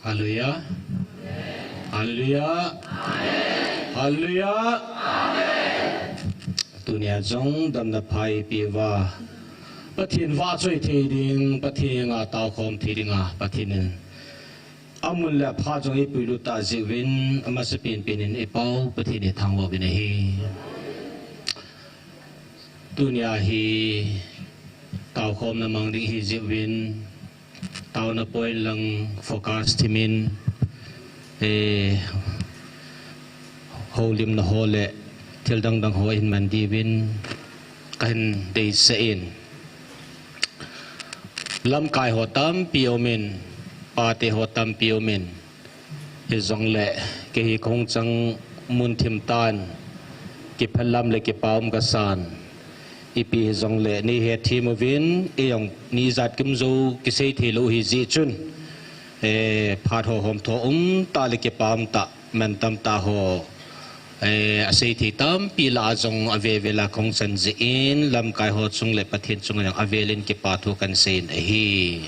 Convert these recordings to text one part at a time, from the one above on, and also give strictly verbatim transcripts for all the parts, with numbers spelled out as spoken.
Hallelujah. Hallelujah. Hallelujah. Tunia jong damna pha eipeuva, Pathen vahchoi thei ding, Pathen henga taokhom thei dinga Pathen in amun le aphat jong eipuilut tah jeh uvin, amasapen pen in eipau Pathen ithangvah uvin ahi. Tunia hi taokhomna mang ding ahi jeh uvin, taona point lang focus thimin, eh, houlimna ho le thil dang dang ho ihin man diuvin kahin deisah in. Lamkai ho tampi aumin, pate ho tampi aumin, hijongle kei hi kahung chang mun thim tan, kiphal lam le kipa um kasan. Ipi hijongle neihethem uvin, eijong neijat kimjou kisei theilou ahi jeh chun, eh, phat ho homtho umtah le kipa umtah, mantamtah ho, eh, asei thei tampi lah a jong avevela kahung chan jeh in, lamkai ho chung le Pathen chunga jong avelin kipa thu kahin seiyin ahi.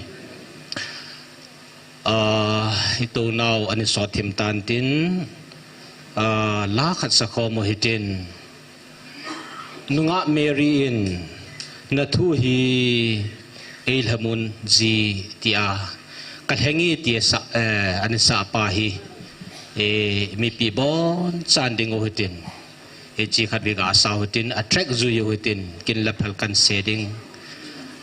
Ah, itou nau ana sot thim tan tin, ah, la khat sakhom u hitin, Nungah Mary in, nathu hi eilhamon ji, tia kalheng e tia sa, eh, ana sah pa hi, eh, mipi bonchan ding u hitin, hiche khatvei gasau hitin, a track jui u hitin, kin le phal kahin sei ding.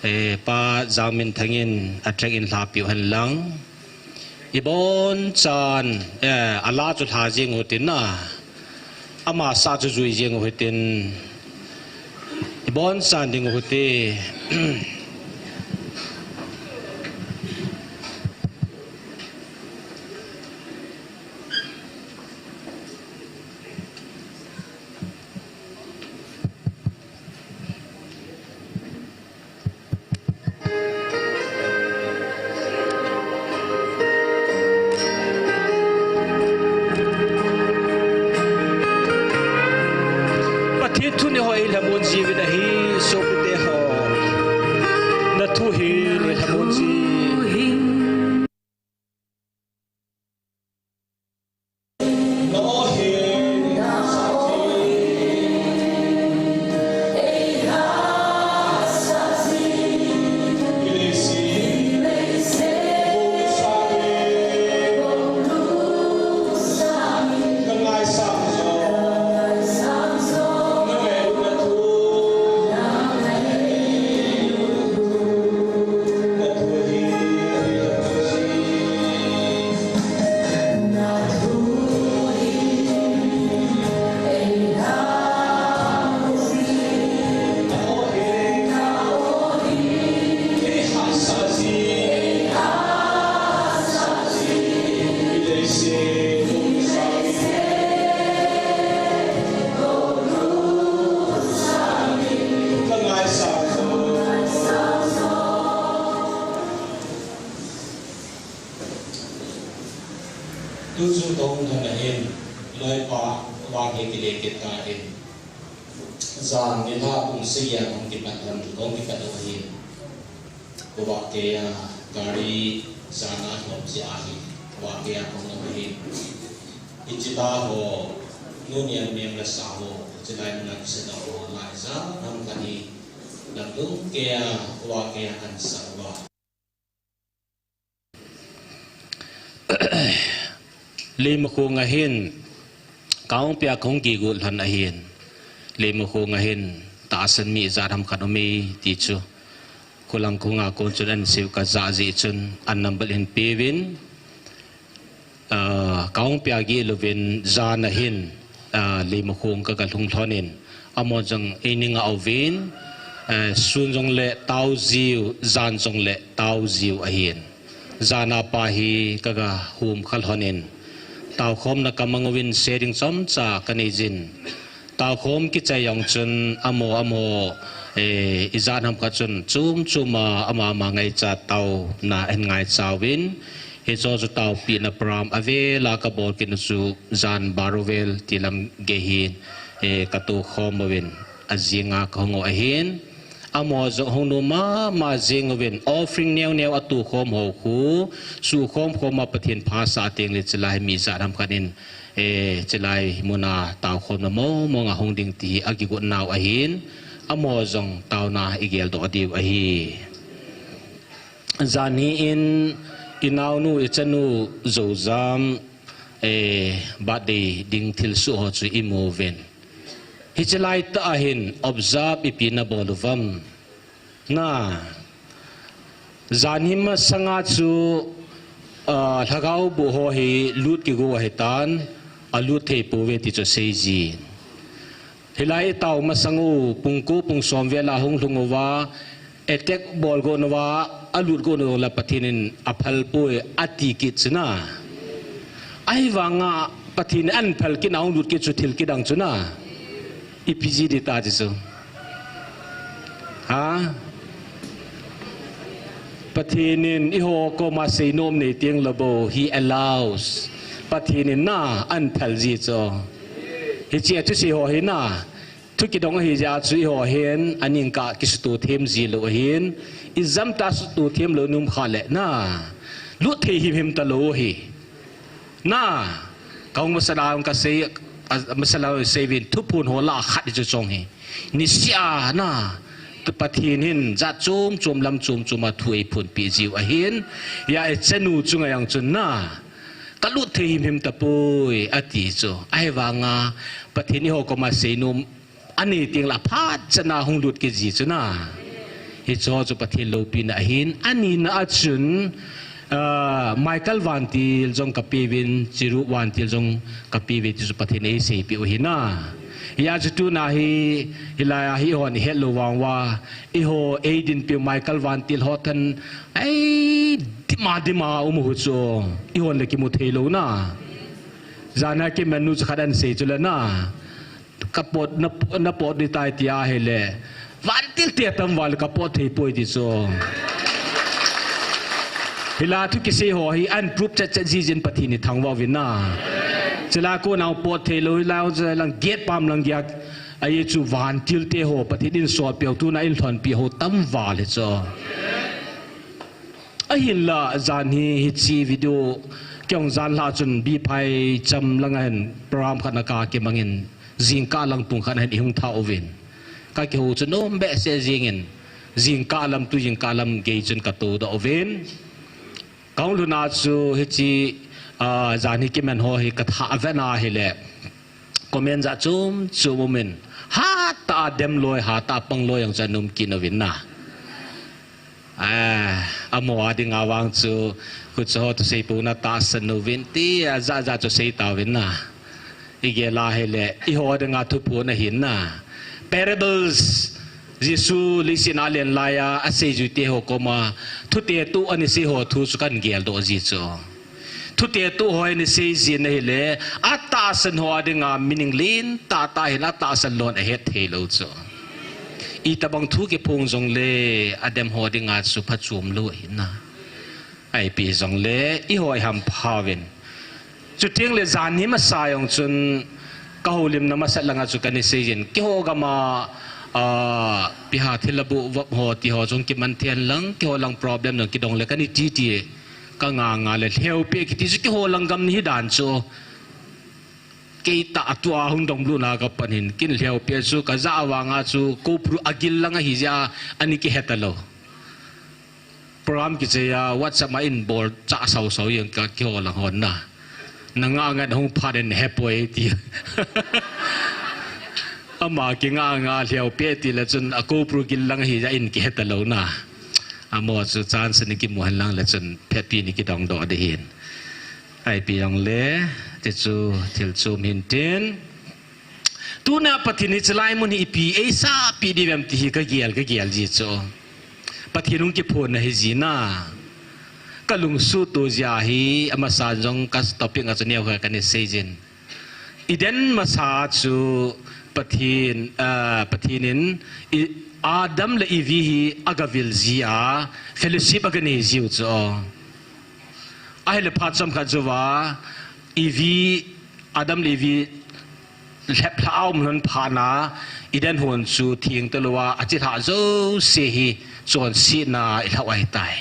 Eh, Pa Jangminthang in a track in lhapiu hen lang. Ibonchan, eh, ala chu lha jeng u hitin na. Ama sah chu jui jeng u hitin. Ibonchan ding u hite. Pathen thu neiho eilhamon jiuvin ahi, sopite ho. Nathu hi eilhamon ji. Tuchung kahung lhon ahin, loipa, vang hi kile kit ta in. Jan nilhah pung sagi a kahung kipat lhon, kahung kipat u ahin. Khovah keiya gari jan a lhom jeh ahi, khovah keiya kahung lhon ahin. Hiche la ho, nu niam niam le sa ho, hiche lai mun a kisadoh ho, la ijat ham khat hi, lamdung keiya, khovah keiya kahin sah uva. Leimakhong a hin, Kangpokpi a kahung kigot lhon ahin. Leimakhong a hin, tahsan mi ijat ham khat aume ti chu, khulang khunga kon chun ahin seiyu kajah jeh chun, an number ahin peuvin, ah, Kangpokpi a gih louvin, jan a hin, ah, Leimakhong kaga lhung lhon in, amaho jong eina ngah uvin, eh, sun jongle tao jiu, jan jongle tao jiu ahin. Jan a pa hi kaga hum kha lhon in, taokhomna kamang uvin, sei ding chomcha kanei jin. Taokhom kichai jong chun amaho, amaho, eh, ijat ham khat chun chom chom a ama ama ngaichat taona ahin ngaicha uvin, hiche chu taopehna program avel a kabol kit u chu jan barovel ti lam gei hin, eh, katokhom uvin, ajing a kahung u ahin. Amaho jong hung nom mama jing uvin, offering neo neo atoh khom ho khu, sukhom khom a Pathen pha asah teng le chulai mi jat ham khat in, eh, chulai mun a taokhomna mong mong a hung ding ti hi akigot nau ahin, amaho jong taona igel doh diu ahi. Janhi in inaonu, ichanu Joujam, eh, birthday ding thilsoh ho chu imu uvin. Hiche laitah a hin observe ipi nabol uvam. Na, janhi masanga chu, ah, lhagao boh ho hi lut kigo ahitan, alut thei pouve ti chu asei ji. Hilai itao masang u, pung ko pung som vel a hung lhung uva, attack bol got uva, alut got uva le Pathen in aphal poi, ati kit chu na. Ahivanga Pathen in aphal kit na hung lut kit chu thil kidang chu na. Ipi ji ding ta ti chu. Ha? Pathen in eiho koma seinom nei teng le bou, He allows. Pathen in na aphal ji chu. Hiche a thusei ho hi na. Thu kidong ahi jeh a chu eiho hin, aning kah kisutoh them ji lou ahin, ijam tah sutoh them lou nom kha le na, lut thei himhim talou ahi. Na, kahung masa a kasei, a, masa a sei uvin, thuphon ho lah a khat chu chong hi. Niseh a na, tu Pathen hin, jat chom chom lam chom chom a thu eiphonpeh jiu ahin, hia ichanu chunga jong chun na, kalut thei himhim tapoi, ati chu. Ahivanga, Pathen eiho koma seinom, anei teng le aphat chan a hung lut kit ji chu na. Hiche ho chu Pathen loupina ahin, anina a chun, ah, Michael vantil jong kapeuvin, Chiru vantil jong kapeuve ti chu Pathen in eiseipeh u ahi na. Hia chu tuna hi, hilai a hi hon ihet lou vang uva, eiho eidinpeh u Michael vantil ho than, ei, dima dima um u chu, eihon le kimu thei lou na. Jan a kiman nu chu khat asei chu le na. Kapot, na, napot ding tai tia ahile, vantil te tam val kapot thei poi ti chu. Hilai thu kisei ho hi ahin prove chet chet ji jin Pathen ithangvah uvin na. Chulai a kona pot thei lou hilai a lang gate pam lang geiya, ahi chu vantil te ho Pathen in solpeh u tuna in lhonpi ho tam val hi chu. Ahinla janhi hiche video kihong jan lhah chun Biphaicham langa hin program khat na kakimangin jingkah lang pung khat na hin ihung thah uvin. Kakihou chu nom behseh jingin jingkah lam tu jingkah lam gei chun katou doh uvin. Kahung lhun a chu hiche, ah, janhi kiman ho hi kathah vet na ahile comment jat chom chom umin. Hatah a dem loi, hatah a pang loi jong chu ana um kit uvin na. Ah, amaho a dinga vang chu, huche ho thusei pouna tahsan uvin ti, ajat jat chu sei tauvin na. Igel a ahile, eiho dinga thuphon ahin na. Parables, Jesu leiset a alen laiya, aseijuite ho koma, thutetoh ana sei ho thu chu kahin geldoh ji chu. Thutetoh ho hi ana sei jin ahile, atahsan ho a dinga meaning lentah tah ahin, atahsan lon ahet thei lou chu. Itobang thu kiphong jongle, adem ho dinga chu phachom lou ahi na. Ipi jongle, eiho ihampha uvin. Chuteng le janhi masa jong chun, kahoulimna masat langa chu kana sei jin. Keiho gam a, ah, ipi ham thil aboh vop ho ti ho jong kiman thei hen lang, keiho lang problem jong kidong le kana ti ti. Kanga nga le lheupeh kiti chu keiho lang gam ni hi dan chu. Kei tah a tua hung dongbutna kapan hin, kin lheupeh chu kajah vanga chu, kopru agil lang ahi jeh a, ana kihe talou. Program kichai a, WhatsApp a in bol chah sao sao jeng ka keiho lang hon na. Nanga ngat hung phat in hepoi ti. Ama kinga nga lheupeh ti le chun a kopru gil lang ahi jeh a in kihe talou na. Amaho chu chance ana kimu hen lang le chun phetpi ana kidong doh ding ahin. Ipi jongle, ti chu thil chom hin tin. Tuna Pathen in hiche lai mun hi ipi eisahpeh diu vem ti hi kagel, kagel ji chu. Pathen hung kiphonna ahi ji na. Kalungsuhto jeh a hi, amasa jong ka topic a chu neo khat kana sei jin. Eden masa chu Pathen, ah, Pathen in, i, Adam le Evi hi agavil ji a, fellowship aganei jiu chu. Ahile phat chomkhat jouva, Evi, Adam le Evi, lheplhah a um lhon phat na, Eden hon chu theng talou a, achilhah jouse hi chonsetna a ilhah ahitai.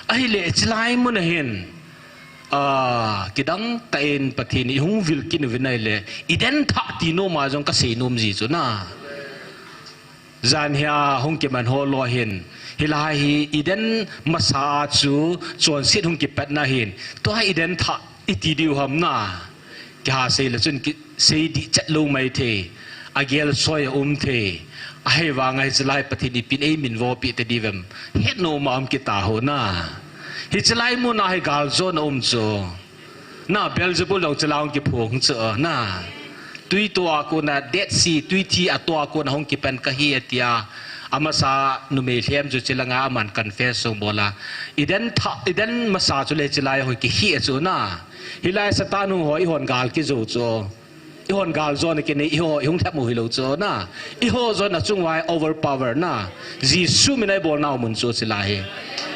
Ahile, chilai mun a hin, ah, kidang tah in Pathen in ihung vil kit uvin ahile, Eden thah ti nom a jong kasei nom ji chu na. Jan hia hung kiman ho lou hin, hilai hi Eden masa a chu chonset hung kipatna hin, tua Eden thah iti diu ham na. Kiha sei le chun kisei dih chet lou mai thei. Agel soi aum thei. Ahivang a hiche lai Pathen in ipi in eiminvo peh ta diu vem. Het nom a um kit ta ho na. Hiche lai mun a hi galjona um chu. Na Beelzebul jong chilai hung kiphong chu na. Tui to a kona, Dead Sea, tui thi a to a kona hung kipan kahi atia. Amasa numei lhem chu chilanga aman confess jong bol a. Eden thah, Eden masa chu le chilai hung kihi chu na. Hilai Satan hung ho ihon gal kijou chu. Ihon galjona kinei, eiho ihung lhep u hilou chu na. Eiho jong achung uva overpower na. Jesu min a ibolnau mun chu chilai hi.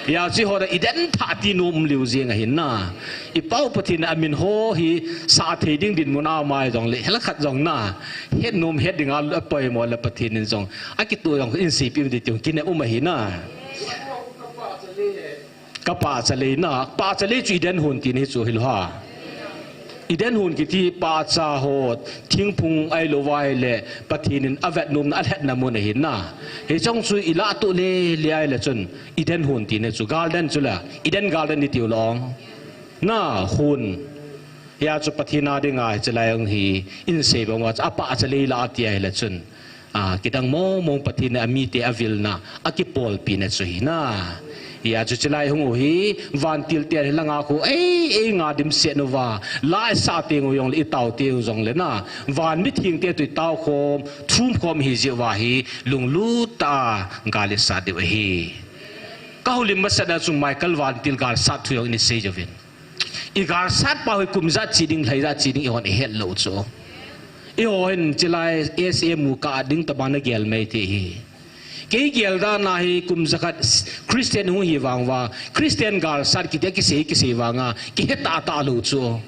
Hijeh chun eiho Eden thah ti nom liu jeng ahin na. I Pau Pathen in amin ho hi sah thei ding dinmun a um a jongle, hel khat jong na. Het nom het ding a poimo le Pathen in jong. Akitoh jong in seipi um ding ti jong kinem um ahi na. Ka pahcha lei na, pahcha lei chu Eden hon tina hi chu hilou ha. Eden hon kiti pahcha ho, thingphung ahilou va ahile, Pathen in avet nomna, alhetna mun ahi na. Hiche jong chu ilah toh lele ahile chun, Eden hon tina chu, garden chu la, Eden garden itiu lou. Na, hon. Hijeh chun Pathen a dinga hiche lai hung hi, in sei bang uva chu, apahcha lei la ati ahile chun. A, kidang mong mong Pathen in amite avilna, akipolpina chu hi na. Hijeh chun chilai hung u hi, vantil te hi langa khu, ei, ei nga dimset uva, la isah teng u jongle, itao teng u jongle na. Van mitheng te toh itao khom, thum khom ihi jeh uva hi, lunglut tah a, gal isat diu ahi. Ka houlim masat a chun Michael vantil galsat thu jong in isei jouvin. I galsat pau hi kum ijat che ding, lha ijat che ding, eihon ihet lou chu. Eiho hin chilai S M U kah ding tobang na gel mai thei hi. Kei gel dan a hi kum jakhat Christian hung hi vang uva, Christian galsat kiti kisei, kisei vang a, kihe tah tah lou chu.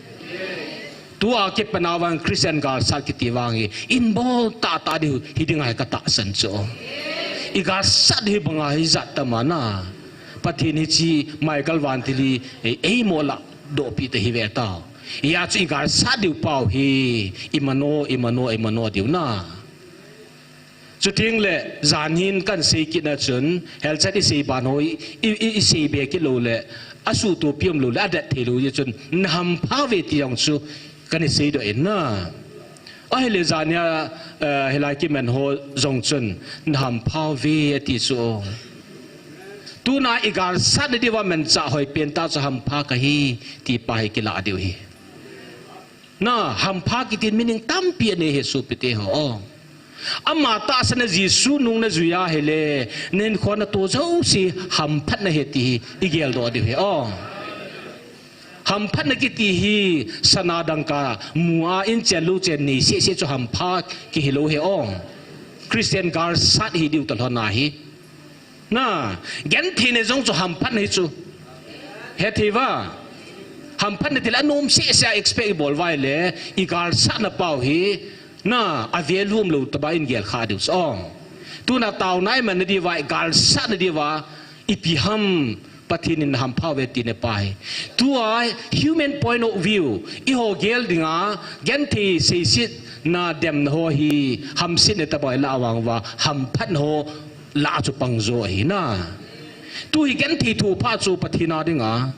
Tua kipat na vang Christian galsat kiti vang hi, inbol tah tah ding hi ding ahi ka tahsan chu. I galsat hi bang a hi jat tam a na. Pathen hiche Michael vantil hi, ei, eimo lah dohpi ta hi ve tao. Hijeh chun i galsat diu pau hi, i mano, i mano, i mano diu na. Chuteng le, jan hin kan sei kit na chun, helchat isei ban ho, i, i, isei be kit lou le, asuhtopi um lou le, adet thei lou jeh chun, na hampha uve ti jong chu, kan isei doh in na. Ahile jan hia, eh, hilai kiman ho jong chun, na hampha uve ati chu. Tuna i galsat na diuva manchah hoi pen tah chu hampha kahi, ti pa hi kilah diu hi. Na, hampha kiti meaning tampi anei hi sopite ho. Ama tahsan a Jesu nung na jui ahile, na hinkho na to jouse hamphat na ahi ti hi, i geldoh diu hi. Hamphatna kiti hi sana dangka mu a in chen lou chen nei seh seh chu hampha kihi lou hi o. Christian galsat hi diu talhon ahi. Na, gentheina jong chu hamphatna hi chu. Hethei uva. Hamphatna tile anom seh seh a expect ibol uva ahile, i galsatna pau hi, na, a value umlou tobang in gel kha diu chu o. Tuna taona iman na diuva, i galsat na diuva, ipi ham Pathen in na hampha uve tina pa hi. Tua human point of view, eiho gel dinga, genthei seisetna demna ho hi, hamsetna tobang ilah vang uva, hamphatna ho lah chu pang jo ahi na. Tu hi genthei thupha chu Pathen a dinga.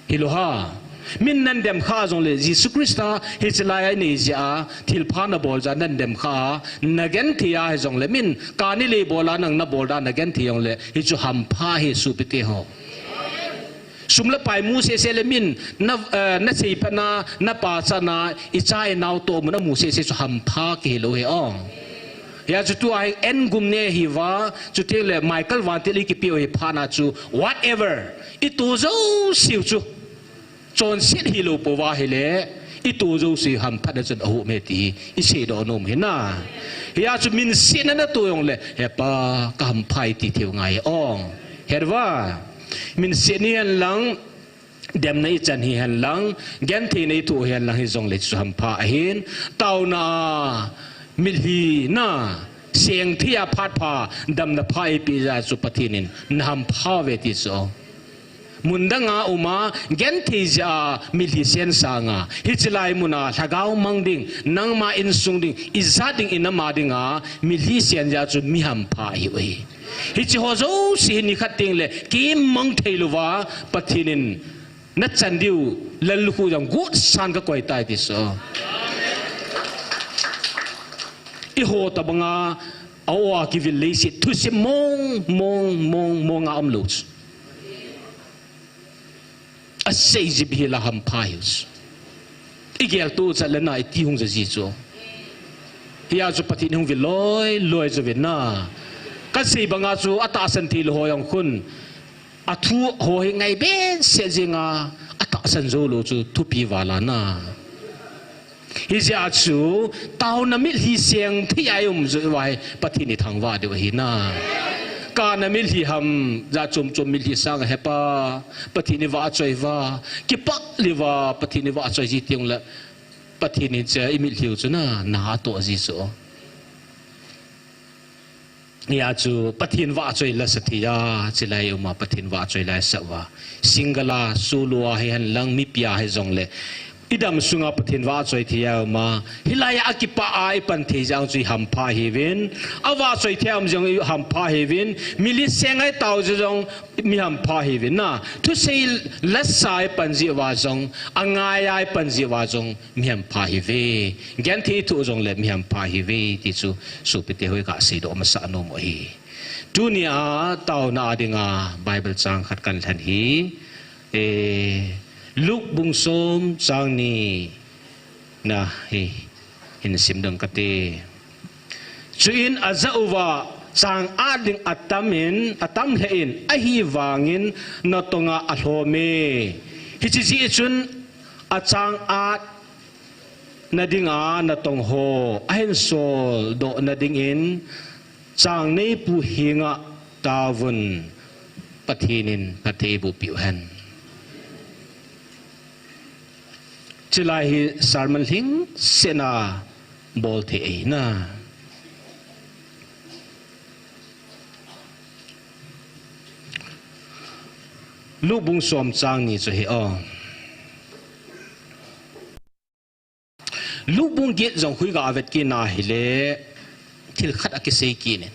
Hilou ha. Min nan dem kha jongle, Jesu Christa hiche lai a inei jeh a, thilpha na bol jeh a nan dem kha, na genthei ahi jongle, min kani lei bol a nang na bol dan na genthei jongle, hichu hampha hi sopite ho. Sum le pai mu seh seh le min, na, eh, na seiphatna, na pachatna, i cha i nao tohmun a mu seh seh chu hampha kihi lou hi o. Hijeh chun tua hi en gum ne hi uva, chuteng le Michael vantil i kipe u hi phatna chu, whatever, i to jouse u chu. Chonset hilou pou va ahile, i to jouse u hamphatna chun ahom e ti, i seidoh nom hi na. Hijeh chun minsetna na to jongle, he pa, ka hampha e ti thei u ngai o. He uva, minsetna hihen lang, demna i chan hihen lang, gentheina i thoh hihen lang hijongle chu hampha ahin, taona, mitlhi na seng thei a phat pha, damna pha eipeh jeh a chu Pathen in na hampha uve ti chu. Mun dang a um a, genthei jeh a mitlhi sen sang a, hiche lai mun a lhagao mang ding, nangma insung ding, ijat ding, inam a ding a mitlhi sen jeh a chu mi hampha ahiu ahi. Hiche ho jouse hi nikhat teng le kimang thei louva, Pathen in na chan diu lallukhuh jong gotsan ka koi tai ti chu. Eiho tabang a, a-o a kivil leiset thusim mong, mong, mong, mong a um lou chu. Asei jep hi la hampha hiu chu. Igel tu chat le na iti hung ja ji chu. Hia chu Pathen hung vil loi, loi chu ve na. Kasei bang a chu atahsan thei lou ho jong khun. Athu ho hi ngai behseh jeng a, atahsan jou lou chu thupi val a na. Hijeh a chu, taona mitlhi seng thei a i um jou uva hi, Pathen i thangvah diu ahi na. Kana mitlhi ham, jat chom chom mitlhi sang a hepa, Pathen i vahchoi uva, kipah lou va, Pathen i vahchoi ji teng le, Pathen in hiche i mitlhi u chu na, na atoh ji chu. Hia chu Pathen vahchoi la sa thei a, chulai um a Pathen vahchoi la sa uva. Single a, solo a hihen lang mipi a hijong le. I dam sunga Pathen vahchoi thei a um a. Hilai a kipah a i pan thei jong chu i hampha hiuvin. Avahchoi thei a um jong i hampha hiuvin. Mitlhi seng a i tao jong mi hampha hiuvin na. Thusei la sa i pan ji uva jong. Angai a i pan ji uva jong. Mi hampha hiuve. Genthei i thoh jong le mi hampha hiuve. Ti chu sopi te hoi ka seidoh masa nom u ahi. Tuni a taona a dinga Bible chang khat kan lhen hi. Eh, Luke bung som chang ni na hi hin sim ding kate. Chuin ajah uva chang at ding atam in, atam lheh in, ahivangin natong a alhom e. Hiche jeh chun achang at nading a natong ho ahin soldoh nading in, chang neipu henga taovun, Pathen in phatthei eiboh piu hen. Chulai hi sermon lhingset a bol thei ahi na. Luke bung som chang ni chu hi o. Luke bung get jong khu i ga vet kit na hile, thil khat akisei kit in.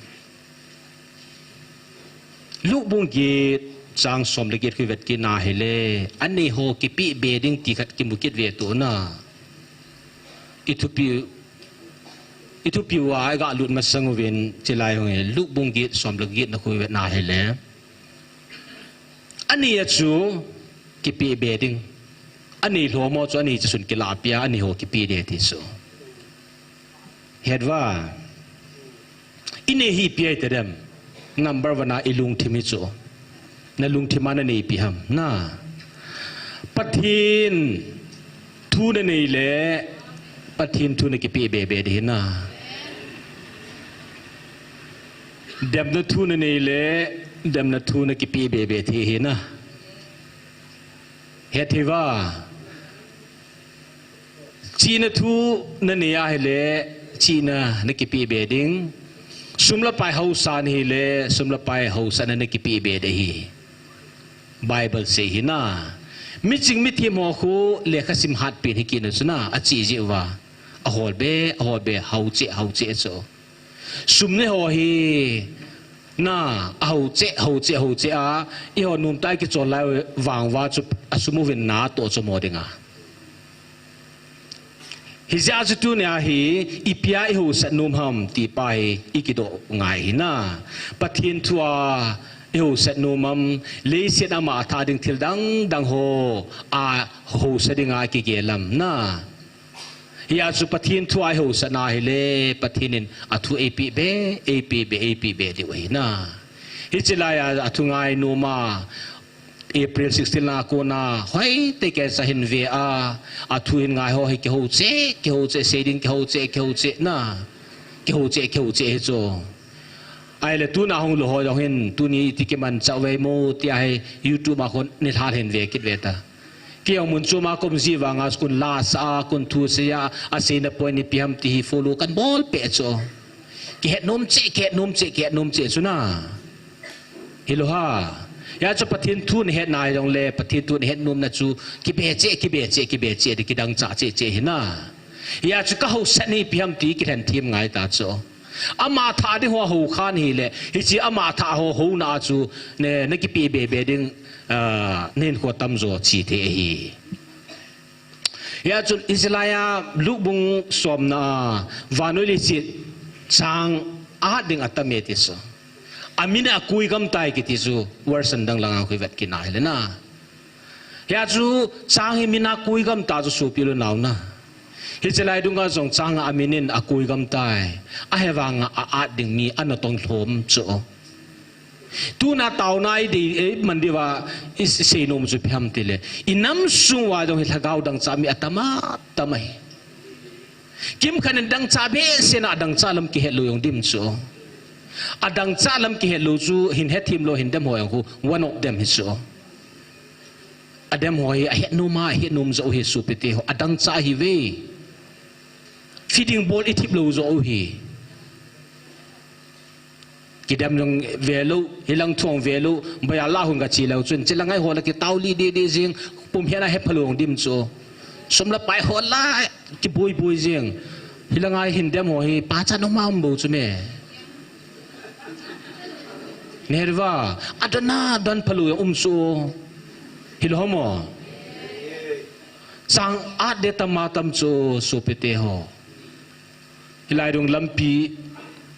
Luke bung get chang som le get khu i vet kit na hile, anei ho kipeh be ding ti khat kimu kit ve to na. I thupi, i thupi uva i ga lut masang uvin chulai hung e, Luke bung get som le get na khu i vet na hile. Anei a chu kipeh be ding. Anei lhom ho chu anei chu sun kilah pia, anei ho kipeh de ti chu. Het uva. I nei hi ipi ahi tadem. Number one a i lungthim hi chu. Na lungthim a na nei ipi ham. Na. Pathen thu na nei le, Pathen thu na kipeh be be ding hi na. Demna thu na nei le, demna thu na kipeh be be thei hi na. Het thei uva. Chihna thu na nei a hile, chihna na kipeh be ding. Sum le pai haosa na hile, sum le pai haosatna na kipeh be ding ahi. Bible sei hi na. Miching mithem ho khu lekha sim hat pen hi kit na chu na, achi jeh uva. Ahol be, ahol be, hao cheh, hao cheh chu. Sum nei ho hi, na, ahao cheh, hao cheh, hao cheh a, eiho nomtah a kichol lai vang uva chu, asum uvin na toh chomo ding a. Hijeh a chu tunia hi, ipi a i haosat nom ham ti pa hi, i kidoh ngai hi na. Pathen thu a i haosat nom ham, leiset a ama tha ding thil dang dang ho, a haosa ding a kigel ham na. Hia chu Pathen thu a i haosat na hile, Pathen in athu eipeh be, eipeh be, eipeh be diu ahi na. Hiche lai a, athu ngai nom a, April sixteen lang a kona, hoitah kei sa hin ve a, athu hin ngai ho hi kihou cheh, kihou cheh, sei ding kihou cheh, kihou cheh na. Kihou cheh, kihou cheh hi chu. Ahile tuna hung lou ho jong hin, tuni iti kimanchah uve mo, tia hi YouTube a khun nilhah hin ve kit ve ta. Kei jong mun chom a kaum ji vanga kon la sa a, kon thu sei a, aseina point ipi ham ti hi follow kan bol peh chu. Kihet nom cheh, kihet nom cheh, kihet nom cheh chu na. Hilou ham. Hijeh chun Pathen thu nahet nai jongle, Pathen thu nahet nom na chu kibe cheh, kibe cheh, kibe cheh, ti kidang chah cheh cheh hi na. Hijeh chun ka haosa ni ipi ham ti kilhen them ngai ta chu. Ama thah ding ho hou khan hile, hiche ama thah ho houna chu, ne, na kipe be be ding, ah, nen kho tamjo chi thei ahi. Hijeh chun Isaiah Luke bung somna, vannoi leiset chang at ding atam e ti chu. Amin a akoi gam tai kiti chu, version dang langa khu ivet kit na hile na. Hijeh chun chang hi min a akoi gam ta chu sopi le nao na. Hiche lai dunga jong chang a amin in akoi gam tai. Ahivanga a-at ding mi ana tong lhom chu. Tuna taona idei, eh, man diuva, i s-, seinom chu ipi ham tile. Inam sung uva jong hi lhagao dangchah mi atam a, tam ahi. Kimkhat in dangchah behseh na adangchah lam kihet lou jong dim chu. Adangchah lam kihet lou chu hin hethem lou hin dem ho jong khu one of them hi chu. Adem ho hi ahet nom a, ahet nom jou hi sopite ho. Adangchah ahi ve. Feeding bol ithip lou jou hi. Kidem jong ve lou, hilang thu jong ve lou, baya la hung ka chi lou chun, chilanga ho la kitao li didi jing, pum hian a hepha lou dim chu. Sum le pai ho la kiboi boi jing. Hilanga hin dem ho hi, pa cha noma um bou chu me. Nerva, adana dan pha lou um chu. Hilou mo. Chang at ding tam a tam chu, sopite ho. Hilai dung lampi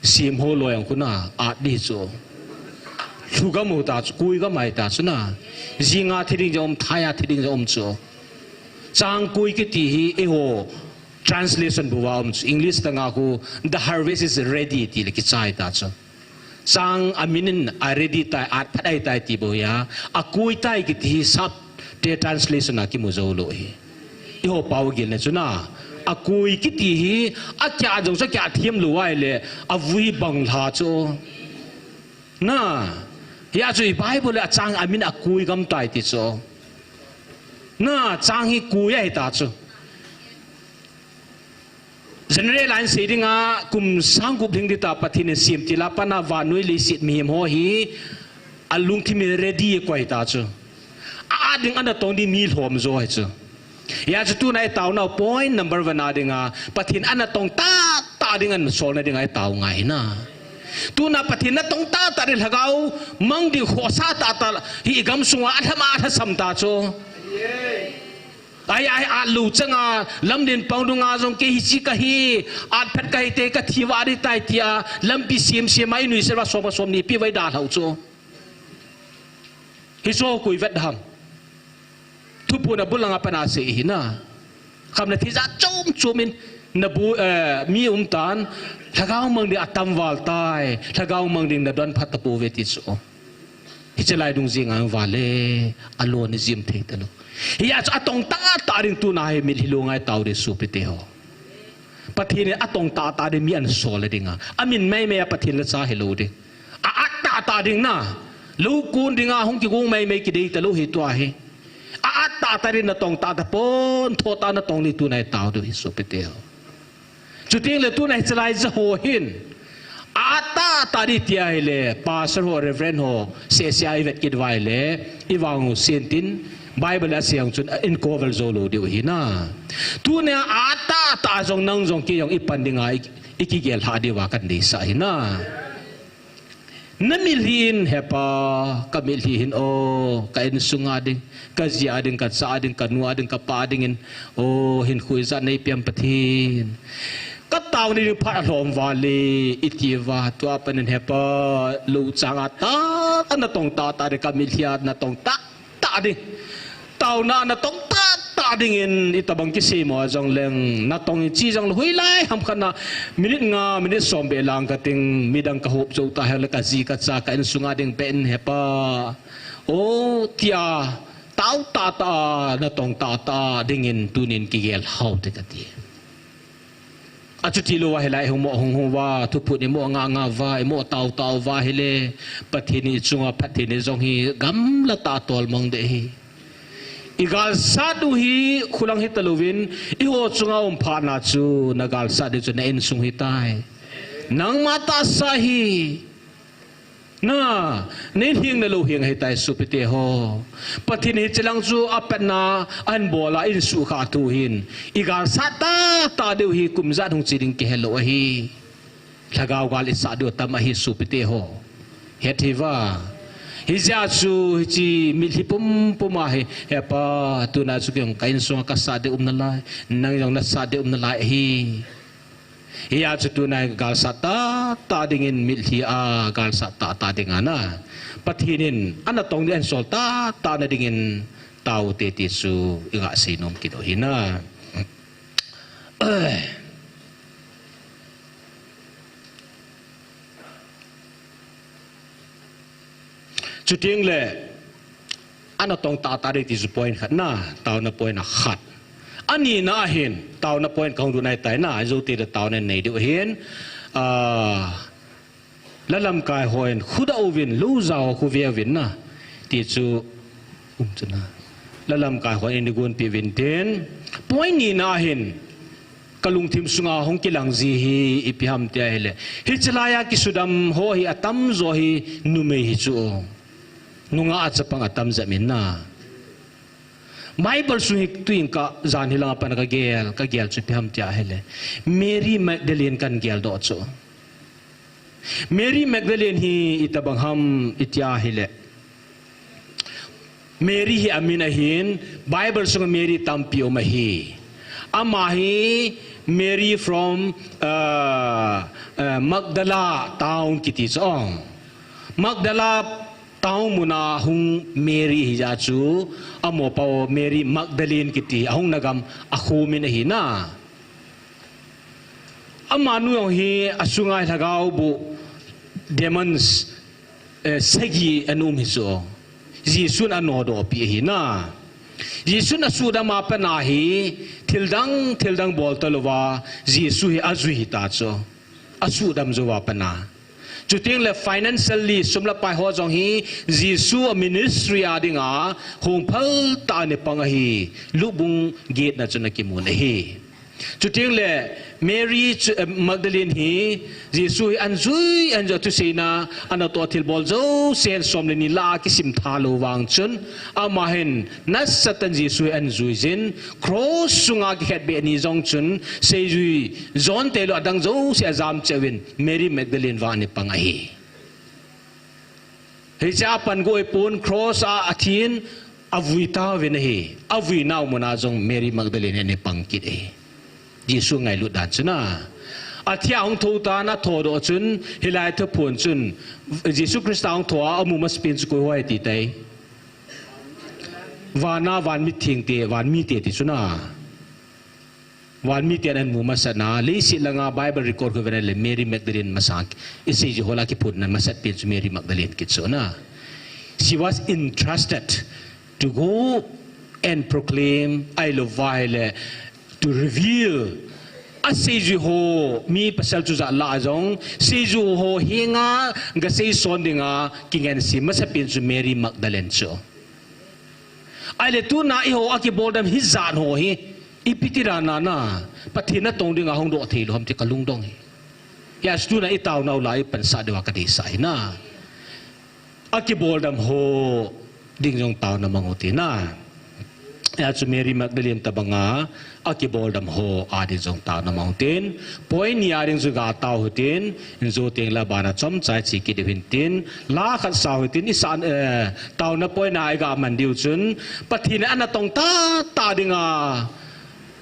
sem ho loi ang khu na, at ding chu. Lhugam u ta chu, koi gam ahi ta chu na. Jinga thi ding jong um, thaiya thi ding jong um chu. Chang koi kiti hi eiho translation bou a um chu. English tanga khu, "The harvest is ready," ti le kichai ta chu. Chang amin in a ready tai, at phat ahi tai ti bou hi a. Akoi tai kiti hi sap te translation a kimu jou lou hi. Eiho pao gilna chu na. Akoi kiti hi, akya jong chu kya thiam lou ahile, avui bang lha chu. Na, hia chu i Bible le achang amin akoi gam tai ti chu. Na, chang hi koi ahi ta chu. General line sei dinga kum sang gup ding ding ta Pathen in sem til a pat a vannoi leiset mihem ho hi alungthim in ready akoi ta chu. A, a ding ana tong ding mi lhom jo ahi chu. Hia chu tuna i taona point number one a dinga Pathen ana tong tahtah ding ana solna dinga i tao ngai hi na. Tuna Pathen natong tahtah ding lhagao mang ding khosa tahtah hi i gamsunga alham a alhasam ta chu. Ai, ai, at lou changa, lamlen pang dunga jong kei hiche kahi, at phat kahi te kathi va ding tai tia, lampi sem sem a i nuisat uva som a som ni pi vai da lhau chu. Hiche koi vet ham. Thuphon a bul langa pat a sei hi na. Khamna thijat chom chom in na bu, eh, mi um tan, lhagao mang ding atam val tai, lhagao mang ding nadon phat tapou ve ti chu. Hiche lai dung jing ang vale, alon i jim thei talou. Hia chu atong tahtah ding tuna hi mitlhi lunga i tao ding sopite ho. Pathen in atong tahtah ding mi ana sol a dinga. Amin maimai a Pathen la cha hilou ding. A, at tahtah ding na. Lou kon dinga hung kigong maimai kidei talou hi tua hi. A, at tahtah ding natong tahtah pon, tho tah natong ding tuna i tao ding hi sopite ho. Chuting le tuna hiche lai ja ho hin. A, at tahtah ding tia hile, pastor ho, reverend ho, seh seh a i vet kit uva hile, i vang u sin tin, Bible a sei ang chun, in cover jou lou diu hi na. Tuna a, at tahtah jong nang jong kei jong i pan dinga, i, i kigel lha diuva kan deisah hi na. Na mitlhi in hepa, ka mitlhi hin o, ka insunga ding, ka jia ding, ka cha ding, ka nu a ding, ka pa dingin, o, hinkho ijat nei pem Pathen. Ka tao ni ding phat alhom vale, i ti uva, tua pat in hepa, lou chang a tah, a natong tahtah ding, ka mitlhi a natong tah, tah ding. Taona natong tahtah dingin itobang kisei mo jong leng natong in chi jong le hoilai ham khat na minute nga, minute som be lang kating midang ka hop jou ta hile ka ji ka cha ka insunga ding be in hepa. O tia tao tahtah natong tahtah dingin tunin kigel hao te kati. Achuti louva hilai hung mo hung hung uva, thuphon i mo nga nga uva, i mo tao tao uva hile, Pathen in i chunga phatthei nei jong hi gamla tah a tolmang ding ahi. I galsat u hi khulang hita louvin, eiho chunga um phat na chu na galsat diu chu na insung hitai. Nangma tahsa hi. Na, na inheng na louheng ahitai sopite ho. Pathen hiche lang chu apatna ahin bol a, ahin suhkhah thu hin. I galsat tahtah diu hi kum ijat hung che ding kihe lou ahi. Lhagao gal isah diu atam ahi sopite ho. Het hih uva. Hijeh chun hiche mitlhi pumpum a hi, He Pa, tuna chu kei jong ka insunga kasat ding um nalai, nang jong nasat ding um nalai ahi. Hijeh chun tuna hi galsat tahtah dingin mitlhi a galsat tahtah dinga na. Pathen in ana tong ding ahin sol tahtah na dingin taute ti chu iga seinom kit u ahi na. Chuteng le, ana tong tahtah ding ti chu point khat na, taona point a khat. Ani na hin, taona point kahung doh nai tai na, ajoute le taona nei diu ahin, ah, lalamkai hon, khuda uvin, lou jao khu ve uvin na, ti chu, um chu na. Lalamkai hon, ini gonpi uvin tin, point ni na hin, kalungthim sunga hung kilang ji hi ipi ham tia ahile. Hiche laiya kisudam ho hi atamjo hi numei hi chu. Nungah a chapang atam jep in na. Bible sung hi tuin ka jan hi langa pat kagel, kagel chu ipi ham tia ahile. Mary Magdalene kan geldoh chu. Mary Magdalene hi itobang ham itia ahile. Mary hi amin ahin, Bible sunga Mary tampi um ahi. Ama hi Mary from, uh, uh, Magdala town kiti chu. Magdala town muna hung Mary hijeh chun, amopa Mary Magdalene kiti, ahung na gam akho min ahi na. Amanu jong hi asunga lhagao boh demons, eh, sagi ana um hi chu. Jesun anodoh pi ahi na. Jesun asudam a pat na hi thildang, thildang bol talouva, Jesu hi ajui hita chu. Asudam jouva pat na. Chuteng le financially sum le pai ho jong hi Jesu a ministry a dinga hung phal tah a ana pang ahi. Luke bung get na chun akimun ahi. Chuteng le Mary chu, eh, Magdalene hi Jesu hi anjui, anjui thuseina, anatoh thilbol jouse hin som le ni lah a kisim tha lou vang chun, ama hin nasatah in Jesu hi anjui jin, cross sunga kikhetbeh ni jong chun, seijui jon tailou adang jouse ajam cheh uvin, Mary Magdalene vang ana pang ahi. Hiche a pan goi pon cross a athin, avui tauvin ahi. Avui nau muna jong Mary Magdalene ana pang kit ahi. Jesu ngailut dan chu na. Athi a hung thou tan athodoh chun, hilai thuphon chun, Jesu Christa hung thou a amu masapen chu koi ho ahi ti tai. Vana van mithengte, van mite ti chu na. Van miten amu masat na, leiset langa Bible record khu vena le Mary Magdalene masang, iseijui ho lah a kiphutna masat pen chu Mary Magdalene kiti chu na. She was entrusted to go and proclaim, ahilouva ahile, to reveal. Aseijui ho, mi pasal chujat lah a jong, seijui ho henga, gaseison dinga, kingansei masapen chu Mary Magdalene chu. Ahile tuna eiho akiboldam hijat ho hi, ipi ti dan a na, Pathen natong dinga hung doh thei lou ham ti kalungdong hi. Hijeh chun tuna itaonau lah a ipansah diuva kadeisah ahi na. Akiboldam ho ding jong taona mang u hite na. Hijeh chun Mary Magdalene tobanga, akiboldam ho a ding jong taona mang u hitin, point ni a ding chu gatao u hitin, injo teng le abana chomcha iche kit diu hintin, la khat sa u hitin, isa, eh, taona point a iga man diu chun, Pathen in ana tong tahtah dinga,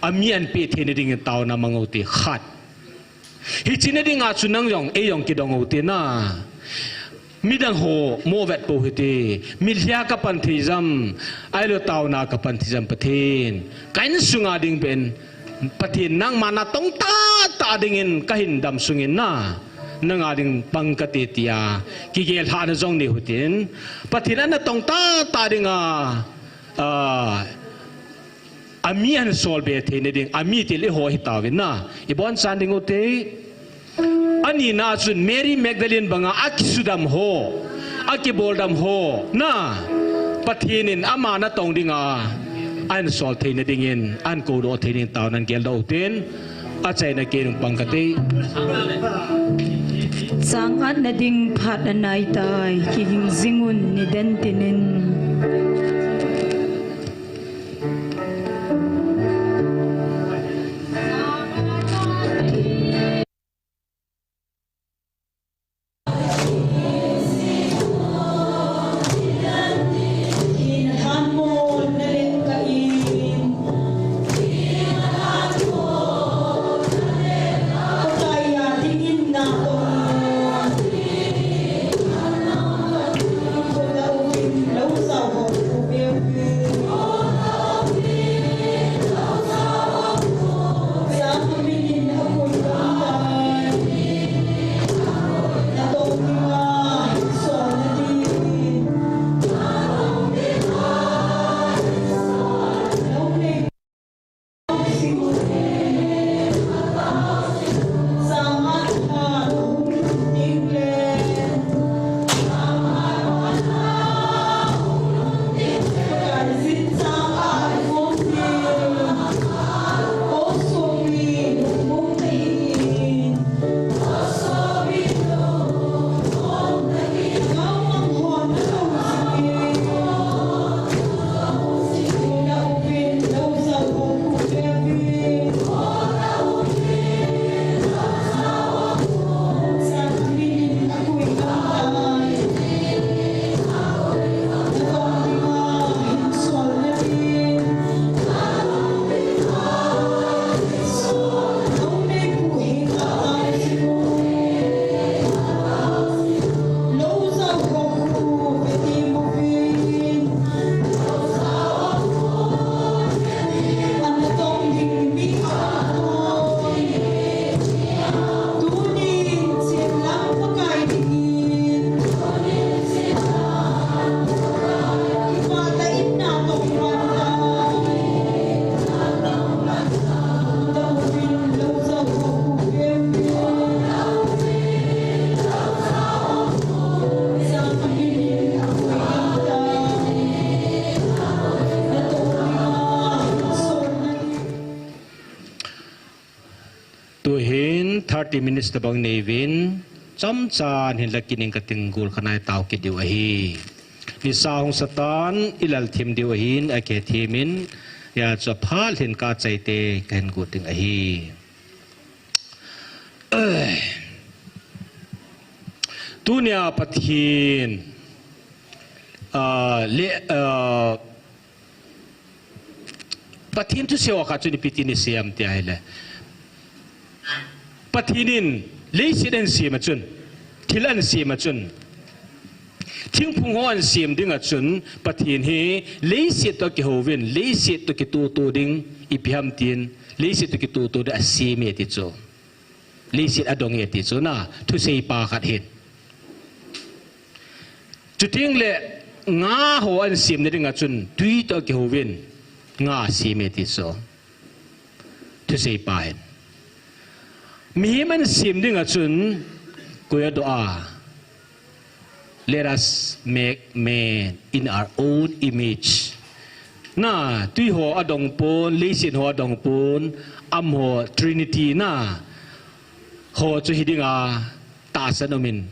ami ahin peh theina dingin taona mang u hite khat. Hiche na dinga chu nang jong, ei jong kidong u hite na. Midang ho movet pou hite, mitlhi a kapan thei jam, ahilou taona kapan thei jam Pathen. Ka insunga ding pen, Pathen nangma natong tahtah dingin kahin dam sungin na, nanga ding pang kate tia, kigel lhahna jong nei u hitin, Pathen in natong tahtah dinga, ah, ami ahin solbe theina ding, ami ti le eiho hitauvin na, ibonchan ding u hite. Ani na chun Mary Magdalene banga akisudam ho, akiboldam ho, na, Pathen in ama natong dinga, Ahin sol theina dingin, ahin koudoh theina dingin taona geldoh utin, achaina kei nung pang kate. Chang atna ding phat anaitai, kiging jingun niden tinin. Tuhin thirty minutes tabang neivin, chomcha hin la kit ing kating, gol khanai tao kit diu ahi. Nisa hung satan, ilal thim diu ahin, akhe thimin, hijeh chun aphat hin kachaite kahin got ding ahi. Tunia Pathen, ah, le, ah, Pathen thusei ho khat chun ipi tin isei em tia ahile, Pathen in leiset ahin sem a chun, thil ahin sem a chun, thingphung ho ahin sem ding a chun, Pathen hi leiset toh kihouvin, leiset toh kitohtoh ding, ipi ham tin, leiset toh kitohtoh ding asem e ti chu. Leiset adong e ti chu na, thusei pa khat hin. Chuteng le nga ho ahin semna ding a chun tui toh kihouvin, nga asem e ti chu. Thusei pa hin. Mihem ahin sem ding a chun koi adoh a. Let us make man in our own image. Na, tui ho adong pon, leiset ho adong pon, amaho Trinity na, ho chu hi ding a, tahsan um in.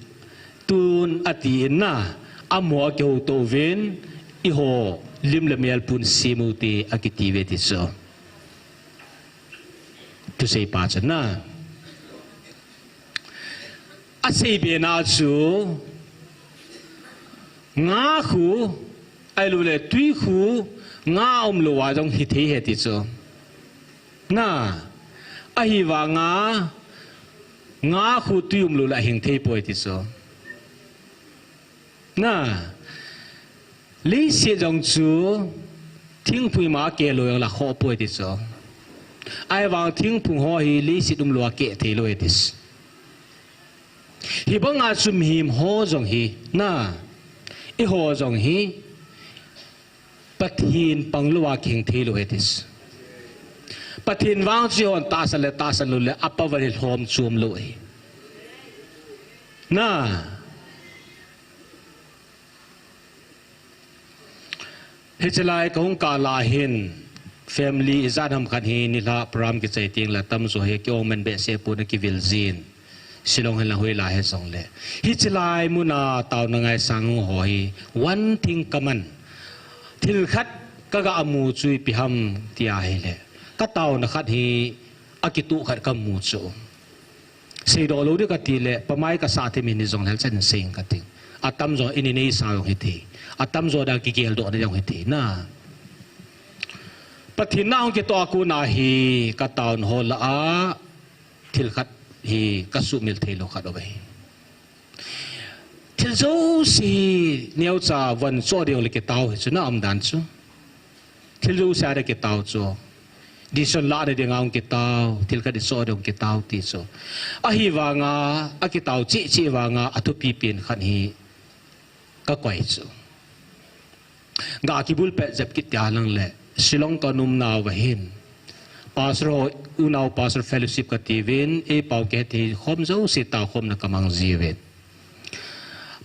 Tun ati in na, amaho akihoutoh uvin, eiho lim le mel pun sem ute akiti uve ti chu. Thusei pa chun na. Asei be na chu, nga khu, ahilou le tui khu, nga umlou a jong hithei ahi ti chu. Na, ahivang a, nga khu tui umlou le ahing thei poi ti chu. Na, leiset jong chu thingphung ima akeh lou jongle akhoh poi ti chu. Ahivang thingphung ho hi leiset umlou a keh thei lou ahi ti chu. Hibang a chu mihem ho jong hi, na, eiho jong hi, Pathen panglou a kihing thei lou ahi ti chu. Pathen vang chu eihon tahsan le tahsan lou le, a power hi lhom chom lou ahi. Na, Hiche lai kahung kah lai hin, Family ijat ham khat hi nilhah program kichai teng le atamjo hi kiong men behseh pon, akivil jin. Shillong hin lang hoilai hijongle, hiche lai muna taona ngaisang ho hi one thing common. Thil khat kaga mu chu ipi ham tia ahile, kataona khat hi akitoh khat kamu chu. Seidoh lou ding kati le, pamai kasah thei min hijongle chan sei kati. Atamjo in neisa jong hithei. Atamjo dang kigeldoh na jong hithei na. Pathen na hung kitoh a kona hi kataona ho lah a thil khat hi kasumil theilou khat auve. Thil jouse hi neocha von cho ding le kitao hi chu na umdan chu. Thil jouse a kitao chu. Decision lah na dinga hung kitao, thil khat icho ding kitao ti chu. Ahivanga, akitao cheh cheh vanga, athupi pen khat hi kakoi chu. Ga kibulpet jep kit tia lang le, Shillong kaumnauva hin. Pastor ho, unau Pastor Fellowship katiuvin, eipao kihethei khom jouse taokhomna kamang jiuvin.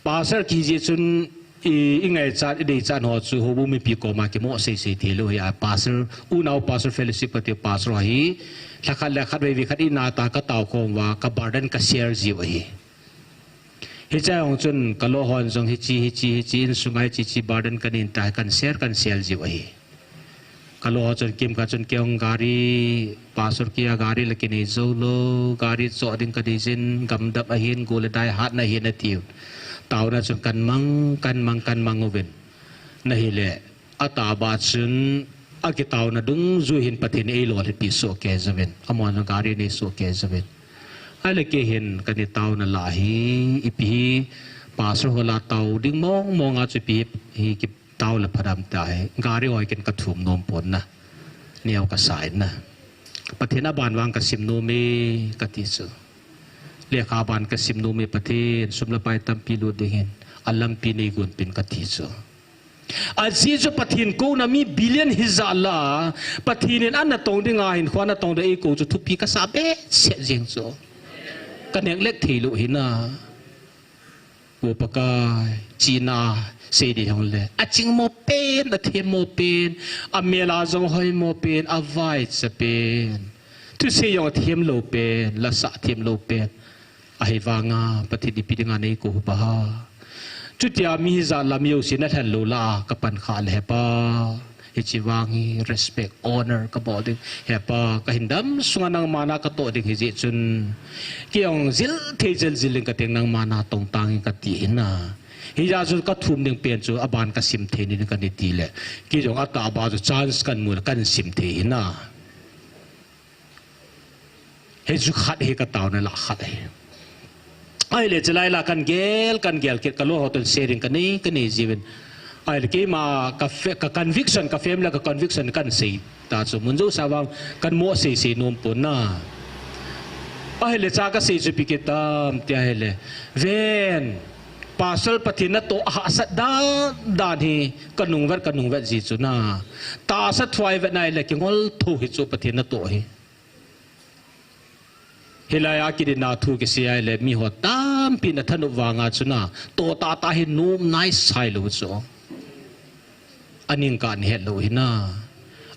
Pastor kiji chun i, ingaichat, ideichat ho chu houbung mipi koma kimoh seisei theilou hi a, Pastor, unau Pastor Fellowship kati Pastor ho hi, lhakhat le khat veivei khat ina ta kataokhom uva, kaburden kashare jiu ahi. Hiche jong chun kalo hon jong hiche, hiche, hiche insunga hiche, hiche burden kanei ta, kan share, kan share jiu ahi. Kalo ho chun kimkhat chun keihon gari, Pastor kia gari la kinei joulou, gari cho ding kadei jin, gamdap ahin, go le dai hatna ahin atiu. Taona chun kanmang, kanmang, kanmang uvin. Nahile, atahbeh chun, akitaona dungjui hin Pathen in eilolhinpi sohkei jouvin. Amahon gari nei sohkei jouvin. Ahile keihin kanei taona lah hi, ipi hi, Pastor ho lah tao ding mong monga chu ipi hi, hi kitao le phadam tahi. Gari hoi ken kathum nom pon na. Neo kasa in na. Pathen, aban vang kasim nome kati chu. Lekha ban kasim nome Pathen, sum le pai tampi lut ding hin. Alampi neigon pin kati chu. Ajeh chu Pathen kouna mi billion hijat lah a, Pathen in anatong dinga hinkho natong ding eikou chu thupi kasa behseh jeng chu. Kaneng lek theilou hi na. O Pakai, china sei ding hung le. Achingmo pen, athemmo pen, amel a jong hoimo pen, avaicha pen. Thusei jong athemlou pen, lasah themlou pen. Ahivanga, Pathen ipi dinga neikou uva. Chutia mi hijat lah a mi jouse nalhen lou lah a, kapan kha le Hepa. Hiche vang hi respect, honor kabol ding. Hepa, kahin dam sunga nangma na katoh ding hijeh chun. Keijong jil thei jil jil ding kateng nangma na tongtang in kati hin na. Hijeh chun kathum ding pen chu aban kasim thei ding kanei tile. Keijong atahbeh chu chance kanmu le kasim thei hin na. Hichu khat hi kataona lah khat ahi. Ahile chulai lah a kangel, kangel kit kalo ho toh sharing kanei, kanei jiuvin. Ahile keima ka fe-, ka conviction, ka family ka conviction kahin sei ta chu. Mun jousea vang kahin mo seisei nom pon na. Ahile cha kasei chu ipi kit ham tia ahile. Ven, Pastor Pathen natoh ahahsat dan dan hi kanung vet, kanung vet ji chu na. Tahsa thuai vet nai le kingol thou hi chu Pathen natoh hi. Hilai a kidinna thu kisei ahile, miho tampin athanop vanga chu na, toh tahtah hi nom naisai lou chu. Aning kahet lou hi na,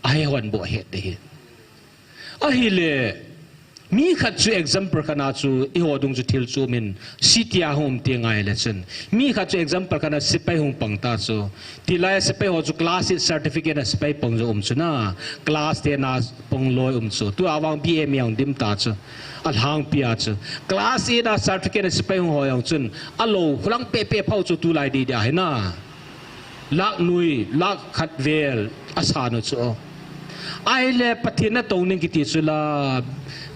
ahe hon bou ahet ding hi. Ahile, mi khat chu example khat na chu, eiho dung chu thil chu min, city a hung um ti ngai le chun. Mi khat chu example khat na sepai hung pang ta chu. Tilai a sepai ho chu class eight certificate a sepai pang jo um chu na. Class ten a pang loi um chu. Tua vang B A mi hung dim ta chu. Alhangpi a chu. Class eight a certificate a sepai hung ho jong chun. Alou, khulang pepe phou chu tulai dei dei ahi na. Lakh nui, lakh khat vel, asa nu chu. Ahile Pathen natong ding kiti chu la.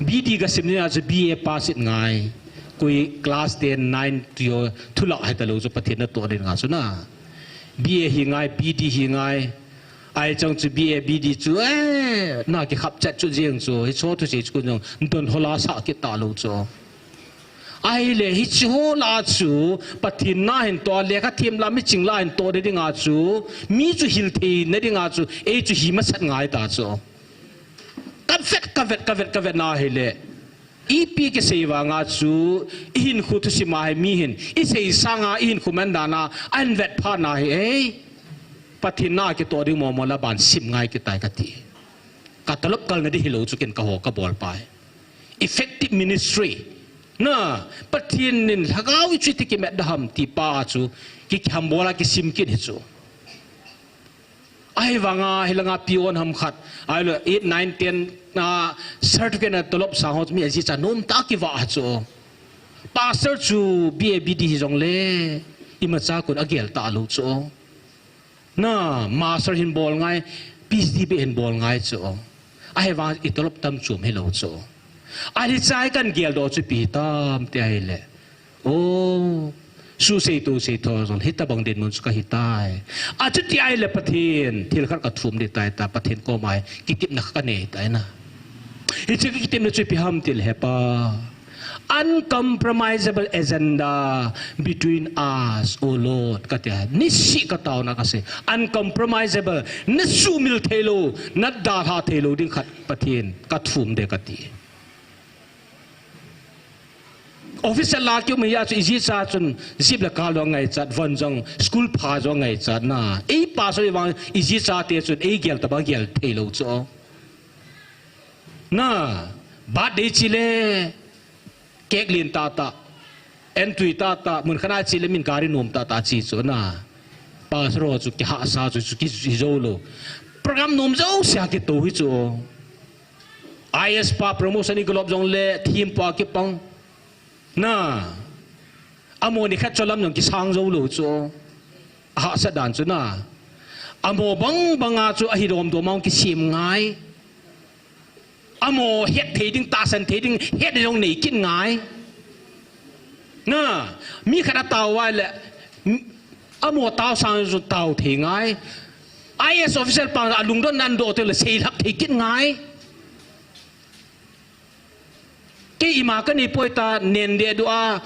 B D kasim ni a chu B A pass in ngai. Koi class ten, nine, tio, thulai hita lou chu Pathen natoh ding nga chu na. B A hi ngai, B D hi ngai. Ahi chang chu B A, B D chu, eh, na kikhap chat chu jeng chu. Hicho thusei chu kun jong, don hola sa kit talou chu. Ahile, hiche ho lah a chu, Pathen na hin toh, lekha them lah, miching lah hin toh ding a chu, mi chu hil theina ding a chu, ei chu hi masat ngai ta chu. Kavet, kavet, kavet, kavet na ahile. Ipi kisei vanga chu, ihinkho thusim a hi mi hin, isei sanga, ihinkho man dan a, ahin vet phat na hi, ei. Pathen na kitoh ding momo lah a ban sim ngai kit tai kati. Ka talop kalna di hilou chu ken ka ho ka bol pai. Effective ministry. Na, Pathen in lhagao ichuti kimet da ham ti pa chu, ki, kiham bola kisim kin hi chu. Ahivanga, hilanga peon ham khat, ahilou, eight, nine, ten, na, certificate na talop sang ho, mi aji cha nom ta kiva ha chu. Pastor chu B A B D hi jong le, ima cha kun agel ta lou chu. Na, master hin bol ngai, P H D beh hin bol ngai chu. Ahivang i talop tam chom hilou chu. Ahi chai kan geldoh chu ipi tam ti ahile. O, su sei tu sei tho jong hitabang dinmun chu ka hitai. Achuti ahile Pathen, thil khat ka thum ding tai ta, Pathen koma kitepna ka nei tai na. Hiche kitepna chu ipi ham tile he Pa. Uncompromisable agenda between us, O Lord, kati a. Nisih ka taona kasei. Uncompromisable, na sumil theilou, na dalha theilou ding khat Pathen, ka thum ding kati. Office a la kium hia chu iji cha chun jeep le car jong ngaichat, von jong, school pha jong ngaichat na. Ei pa so vang iji chate chun eigel tabang gel theilou chu. Na, birthday chile, cake lin tata, entui tata, mun khat a chile min gari nom tata chi chu na. Pastor chu kihahsa chu, chu kijou lou. Program nom jouse a kitou hi chu. I S pa promotion i galop jongle, thim pa kipang. Na, amo nikhat cholam jong kisang jou lou chu. Ahahsa dan chu na. Amo bang banga chu ahi dom dom a hung kisim ngai. Amo het thei ding, tahsan thei ding, het jong nei kit ngai. Na, mi khat atao vai le, m-, amo tao sang chu tao thei ngai. I A S officer pa alungdon nan do te le seilhap thei kit ngai. Kei ima ka nei poi ta nen de du a,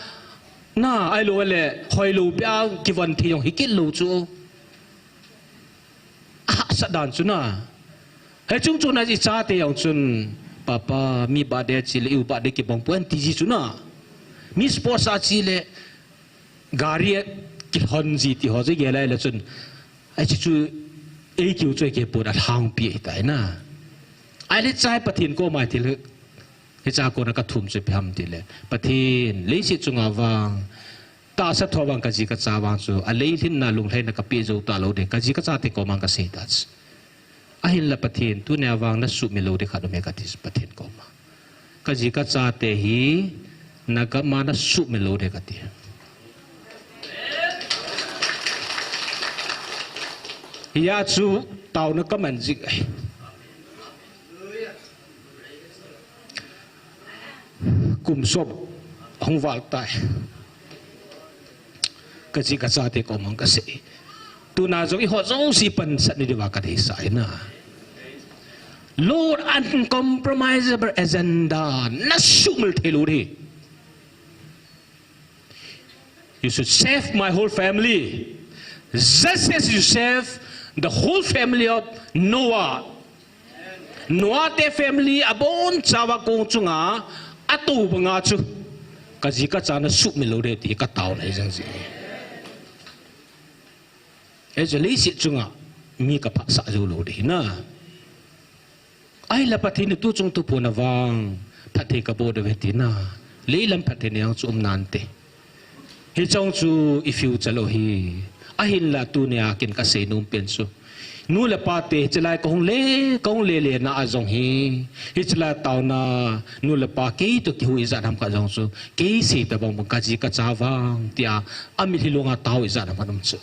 na, ahilou le, hoilou bia kivon thei jong hi kit lou chu. Ahahsa dan chu na. Hiche chung chun a i chate jong chun, Papa, mi birthday chile, i u birthday kibang poi, an ti ji chu na. Mi sports a chile, gari a kilhon ji ti ho chu i gel lai le chun. Hiche chu, ei kiu chu ei kipon a lhangpi ahi tai na. Ahile chai Pathen koma thil, hiche a kona ka thum chu ipi ham tile. Pathen, leiset chunga vang, tahsa tho vang ka ji ka cha vang chu, alei lhinna lunglhaina ka pe jou ta lou ding, ka ji ka chate koma ka sei ta chu. Ahinla Pathen, tunia vang na sumil lou ding khat um e kati Pathen koma. Ka ji ka chate hi, na gam a na sumil lou ding kati. Hia chu taona ka man jing ahi. Kum som hung val tai. Ka ji ka chate koma ka sei. Tuna jong i ho jouse pansat ni diuva ka deisah ahi na. Lord, uncompromisable agenda, na sumil thei lou ding. You should save my whole family, just as you save the whole family of Noah. Noah te family abon chauva kong chunga atou banga chu ka ji ka cha na sumil lou ding ti ka taona hi jeng jeng. Hiche leiset chunga mi ka phatsah jou lou ding na. Ahinla Pathen in tu chung tu pon a vang phatthei ka boh diu ahi ti na. Leilam phatthei na jong chu um nante. Hiche jong chu i future lou ahi. Ahinla tunia ken ka seinom pen chu, nu le pa te, hiche lai ka hung le, ka hung le le na a jong hi, hiche lai taona, nu le pa kei toh kihu ijat ham khat jong chu, kei sei tabang bang ka ji ka cha vang tia, amitlhi lunga tao ijat ham khat um chu.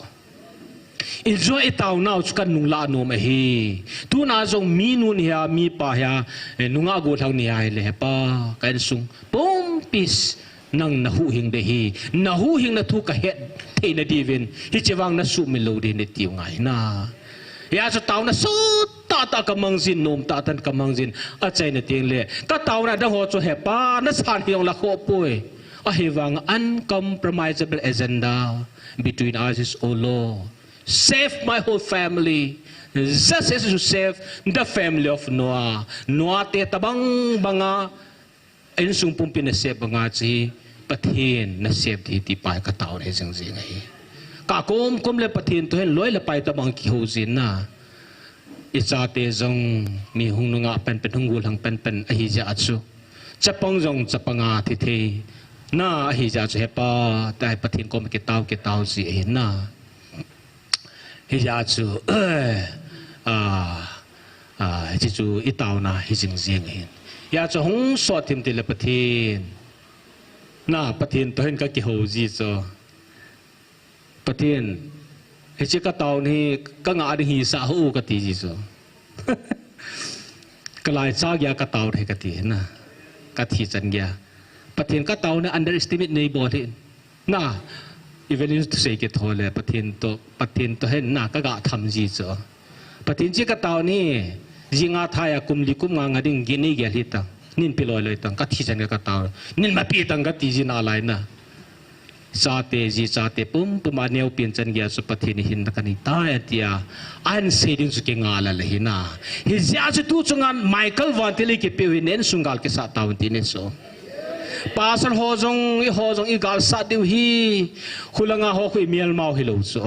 I jo i taonau chu kan nung lah nom ahi. Tuna jong mi nu ni hia, mi pa hia, eh, nungah gollhang ni hia ahile he Pa, ka insung pumpis nang na huhhing ding ahi. Na huhhingna thu ka het theina diuvin hiche vang na sumil lou ding ahi tiu ngai na. Hia chu taona sot tah tah ka mang jin, nom tah tah ka mang jin, achaina teng le ka taona dang ho chu he Pa, na san hi jong la khoh poi. Ahivang uncompromisable agenda between us is, O Lord, save my whole family, just as you save the family of Noah. Noah te tabang banga, insung pumpi na save banga chu Pathen na save ding ahi ti pa hi ka taona hi jing jing ahi. Ka kom kom le Pathen toh hin loi le pai tabang kihou jin na. ichate jong mi hung nungah penpen, hung gollhang penpen ahi jeh a chu, chapang jong chapang a thi thei na ahi jeh a chu, Hepa, tia Pathen koma kitao, kitao ji ahi na. Hijeh a chu, a, a, hiche chu itaona hi jing jing ahin. Hijeh a chu hung sot thim tile Pathen, na, Pathen toh hin kakihou ji chu. Pathen, hiche kataona hi kangah ding hisah hou kati ji chu. Kalaicha geiya katao thei kati na. Kathi chan geiya. Pathen kataona underestimate neibol hih in. Na, evangelist thusei kithou le, Pathen toh, Pathen toh hin na kagah tham ji chu. Pathen, hiche kataona hi, jing a thai a kum li kum nga nga ding gei nei gel hih tan. Nin pe loi loi tan, kathi chan geiya katao. Nin ma pe tan kati ji nalai na. Chate, jichate pumpum a neopen chan geiya chu Pathen in hinna kanei tai atia ahin sei ding chu kingailha ahi na. Hijeh a chu tu chunga Michael Vantil in eipeu hi insung gal kisat tauvin ti ahi chu. Pastor ho jong, eiho jong igalsat diu hi, khulanga ho khu imelmau hilou chu.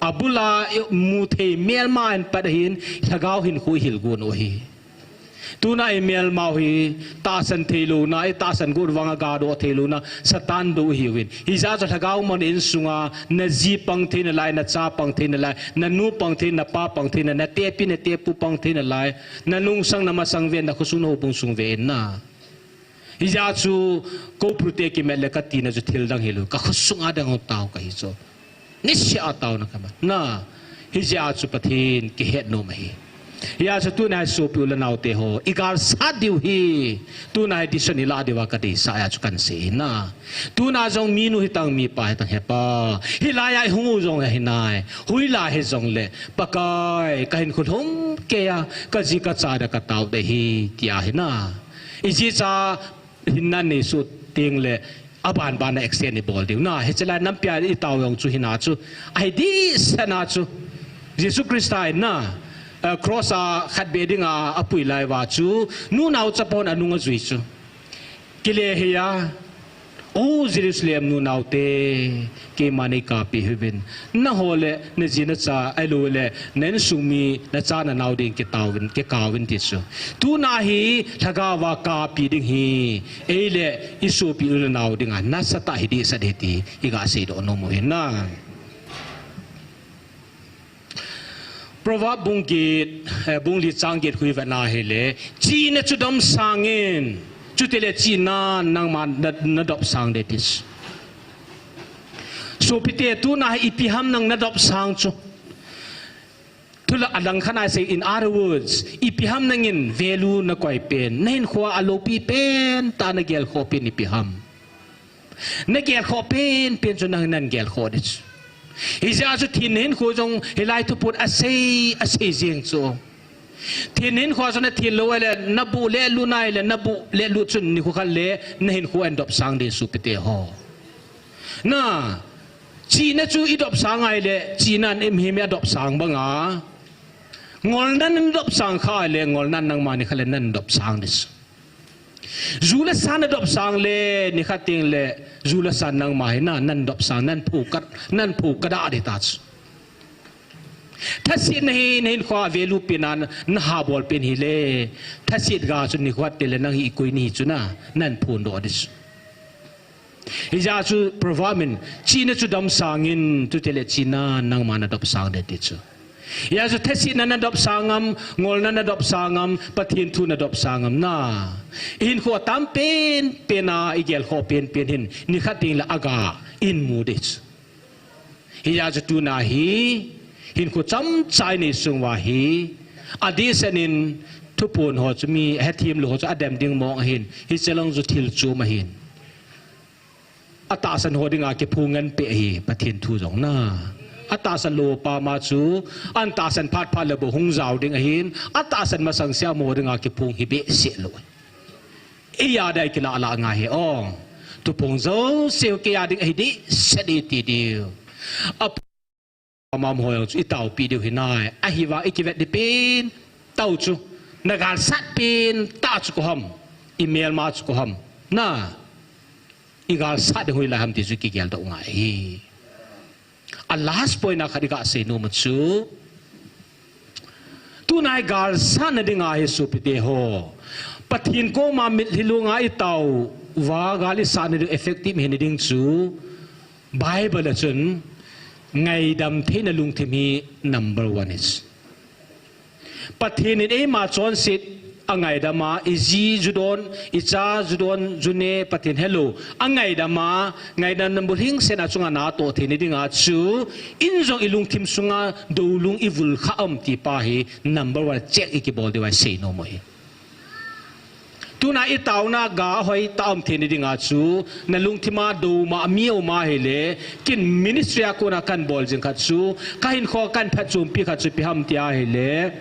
Abul a imu thei melma in pat ahin, lhagao hinkho ihil gon u ahi. Tuna imelmau hi, tahsan theilouna, itahsan got vanga gadoh theilouna, Satan dou ihiuvin. Hijeh a chu lhagao man insunga, naji pang thei nalai, nacha pang thei nalai, nanu pang thei, napa pang thei nalai, natepi natepu pang thei nalai, nalungsang namasang ven, nakhosung nahoubung sung ven na. Hijeh a chu, kou prute kimat le katina chu thil dang hilou, kakhosunga dang tao kahi chu. Niseh a taona kaman na. Hijeh a chu Pathen kihet nom ahi. Hijeh a chu tuna hi sopi u le naote ho, igalsat diu hi, tuna hi decision ilah diuva kadeisah a chu kahin sei ahi na. Tuna jong minu hitan mipa hitan Hepa, hilai a ihung u jong ahi nai, hoilai hijongle Pakai, kahinkho lhom keiya, kaji kacha dia katao ding ahi, tia ahi na. Iji cha hinna neisoh tengle, aban ban a extend ibol diu na. Hiche lai nampia itao jong chu hina chu, ahi dehset na chu, Jesu Christa in na, cross a khatvei dinga apui lai uva chu, nunao chapang hon anung ajui chu, kile hia, O Jerusalem nunaote, keiman neikapi hih uvin, naho le naji nacha ahiloule na insung mi, nacha nanao ding kitaovin, kikaovin ti chu. Tuna hi lhagao va kapi ding hi, ei le isopi u le nao dinga nasatah hi dehset ahi ti iga seidoh nom u ahi na. Proverb bung get, bung li chang get khu ivet na hile, chihna chu damsangin, chutile chihnan nangma nadopsang ding ati chu. Sopite, tuna hi ipi ham nang nadopsang chu? Thulha adang khat a sei, in other words, ipi ham nangin value nakoi pen, nahinkhoa aloupi pentah nagelkhoh pen ipi ham? Nagelkhoh penpen chu nang nahin gelkhoh ding chu. Hijeh a chu thin nahinkho jong hilai thupun asei, asei jeng chu. Thin nahinkhoa chu nathin lou ahile, nabuh lehlut nahile, nabuh lehlut chun nikho khat le nahinkho ahin dopsang ding sopite ho. Na, chihna chu idopsang ahile, chihnan mihem adopsang banga, ngolnan nadopsang kha ahile, ngolnan nangma nikhat le nadopsang ding chu. Ju le sa nadopsang le, nikhat tengle, ju le sa nangma hi na, nadopsang, naphu ka, naphu kadah ding ta chu. Thasetna hi nahinkhoa value pen a nahabol pen hile, thaset ga chu nikhat tengle nang hi ikoi nahi chu na, naphondoh ding chu. Hijeh a chu proverb in, chihna chu damsangin, chutile chihnan nangma nadopsang ding ati chu. Hijeh a chu thasetna nadopsang am, ngolna nadopsang am, Pathen thu nadopsang am na. Ihinkho atam penpen a igelkhoh penpen hin nikhat tengle aga imu ding chu. Hijeh a chu tuna hi, hinkho chomcha inei sung uva hi, adehset in thuphon ho chu mi ahethem lou ho chu adem ding mong ahin, hiche lang chu thil chom ahin. Atahsan ho dinga kiphong ngen peh ahi, Pathen thu jong na. Atahsan lou pa ma chu, ahin tahsan phat phat le bou hung jao ding ahin, atahsan masang sea amaho dinga kiphong hi behseh lou. Eia dia kilah lah ngai ahi o. Thuphon jouse keiya ding ahi dehset e ti diu. Ama amaho jong chu itaopi diu hinai. Ahivang ikivet ding pentah chu, nagalsat pentah chu koi ham, imelma chu koi ham, na, igalsat ding hoilai ham ti chu kigeldoh ngai ahi. A last point a khat iga sei nom u chu, Tunai gal sahna dinga hi sopite ho, Pathen koma mitlhi lunga itao uva gal isahna ding effective hina ding chu Bible a chun ngaidam theina lungthim hi number one is. Pathen in eima chonset angaidam a, iji ju don, icha ju don, ju ne, Pathen helou angaidam a, ngaidam number hing sena chunga natoh theina dinga chu, in jong ilungthim sunga doulung ivul kha um ti pa hi number one check ikibol diu ahi, sei nom u hi. Tuna itaona ga hoitah um theina dinga chu, nalungthima douma mi uma hile, kin ministry a kona kan bol jing khat chu, kahinkho kan phatchompi khat chu ipi ham tia hile,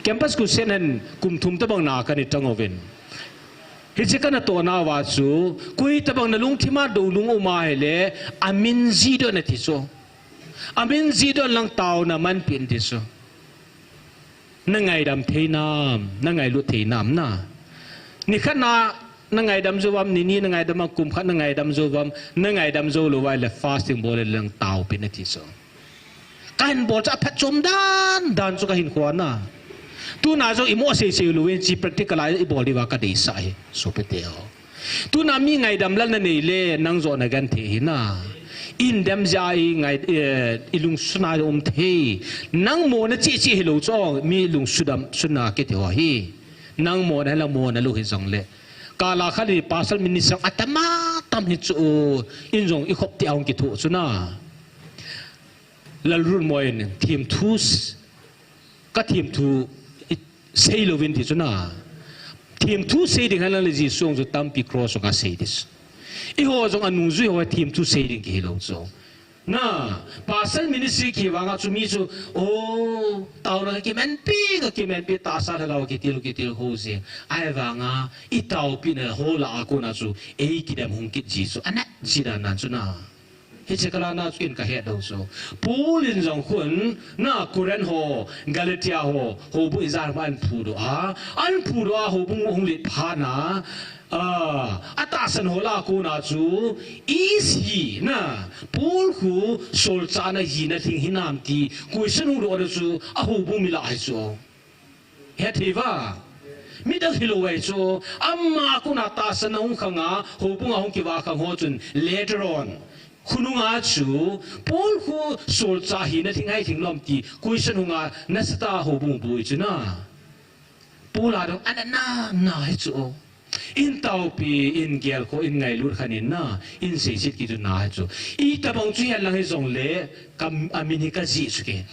campus crusade hen kum thum tabang na kani tang uvin. Hiche kana tohna uva chu, koi tabang nalungthima doulung uma hile, amin jih doh in ati chu. Amin jih doh in lang taona manpi in ati chu. Nangaidam thei nam, nangailut thei nam na. Nikhat na, nangaidam jou vam, nini nangaidam a, kum khat nangaidam jou vam, nangaidam jou lou uva ahile fasting bol in lang taopi in ati chu. Kahin bol chu aphatchom dan dan chu kahin khona. Tuna jong imo seisei louvin hiche practical a ibol diuva kadeisah ahi, sopite ho. Tuna mi ngaidam lal nanei le, nang joh nagenthei ahi na. Indam jeh a ingai, eh, ilungsuna um thei. Nang mo nacheh cheh hilou chu, mi lungsudam suna kiti ho hi. Nang mo nahi lang mo nalou hijongle. Kala khat hi pastor minister atam atam hi chu, in jong ikhop ti ahung kithoh chu na. Lalrunmoi in themthu s-, kathemthu i-, seilouvin ti chu na. Themthu sei ding hen lang le Jesu chu tampi cross a kasei ding. Eiho jong anungjui ho themthu sei ding kihilou chu. Na, pastor ministry kivanga chu mi chu, o, taona kakimanpi, kakimanpi, tahsa lhagao kitil, kitil ho jeng. Ahivanga, itaopina ho lah a kona chu, eikidem hung kit ji chu, anat ji dan dan chu na. Hiche kala na chu ken kahet lou chu. Paul in jong khun, na Corinth ho, Galatia ho, houbung ijat ma anphudoh a. Anphudoh a houbung hung len phat na. A, atahsan ho lah a kona chu, is he na, Paul khu solchah na hina lhing hinam ti, question hung doh na chu, ahoubung mi lah ahi chu. Hethei va. Midang hilou ahi chu, ama kona tahsan a hung khang a, houbung a hung kivah khang ho chun, later on. Khonung a chu, Paul khu solchah hina lhing hai lhing lom ti, question hung a, nasatah a houbung boi chu na. Paul a dong, ana na, na hi chu. In taopi, in gelkhoh, in ngailut khan in na, in seiset kit u na hi chu. Itobang chu hihen lang hijongle, ka, amin hi kajih chu ke.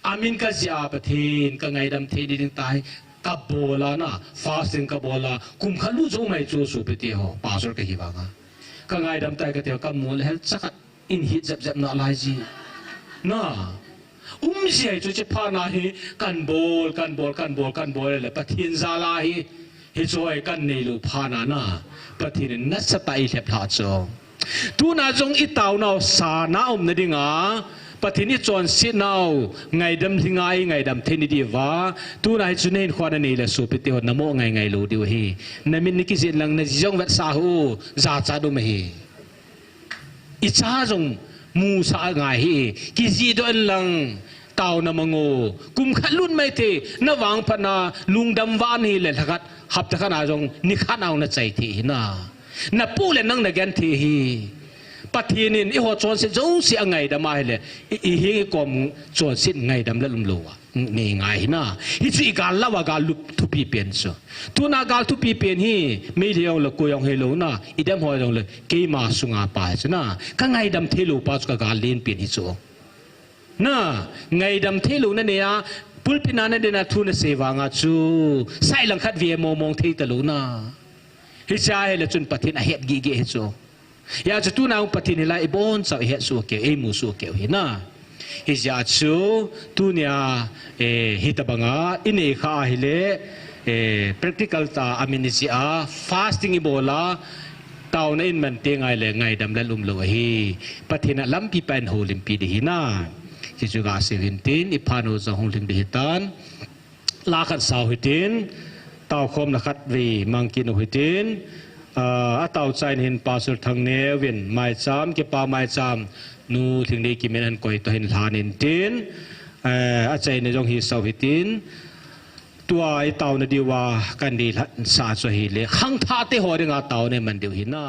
Amin kajih a Pathen, kangaidam thei ding tai, kabol a na, fasting kabol a, kum khat lut jou mai chu sopite ho, pastor kahi vanga. Kangaidam tai kati ho, kamu le hel chakhat, in hit jep jep na lai ji. Na. Um ji ahi chu hiche phat na hi, kanbol, kanbol, kanbol, kanbol le Pathen jal a hi. Hiche hi kanei lou phat na na. Pathen in nasatah a eilhep lha chu. Tuna jong itaonau sana umna dinga, Pathen ichonsetnau ngaidam lhinga ingaidam theina diuva, tuna hichu nahinkhoa nanei le sopite ho namo ngai ngai lou diu ahi. Namin nakijih in lang naji jong vetsah hih u, jachat um ahi. Icha jong musah ngai hih, kijih doh in lang taona mang o. Kum khat lut mai thei, navangphat na lungdam vah nahi le lhakhat, hapta khat na jong nikhat na jong nachai thei ahi na. Napoh le nang nagenthei ahi. Pathen in eiho chonset jouse angaidam ahile, i, iheng ikom chonset ngaidam lal umlou a. Ngei ngai ahi na. Hichu igal lah uva gal thupi pen chu. Tuna gal thupi pen hi, Meitei jong le koi jong hilou na, idem ho jong le, keima sunga pa hi chu na. Kangaidam theilou pa chu kagal len pen hi chu. Na, ngaidam theilou nanei a, pulpit na nadin a thu nasei vanga chu, sailang khat ve mong mong thei talou na. Hiche ahile chun Pathen ahet gige hi chu. Hijeh chun tuna hung Pathen hilai ibonchau ihet soh keu, imu soh keu ahi na. Hijeh chun tunia, eh, hitobanga inei kha ahile, eh, practical tah a amin ijih a, fasting ibol a, taona in man teng ahile ngaidam lal umlou ahi. Pathen a lampi pa in houlimpi ding ahi na. Hichu gasei u hintin, iphat u jong hung lhing ding ahitan. La khat sao hitin, taokhomna khat vei mang kit u hitin, ah, ataocha in hin Pastor Thangneo vin maicham, kipa maicham, Nu Lhingdeikim in ankoi toh hin lhan intin, eh, achaina jong hi sao hitin, Tua i tauna diuva kan deilhen sa chu ahile, khangthah te ho dinga tauna iman diu hi na.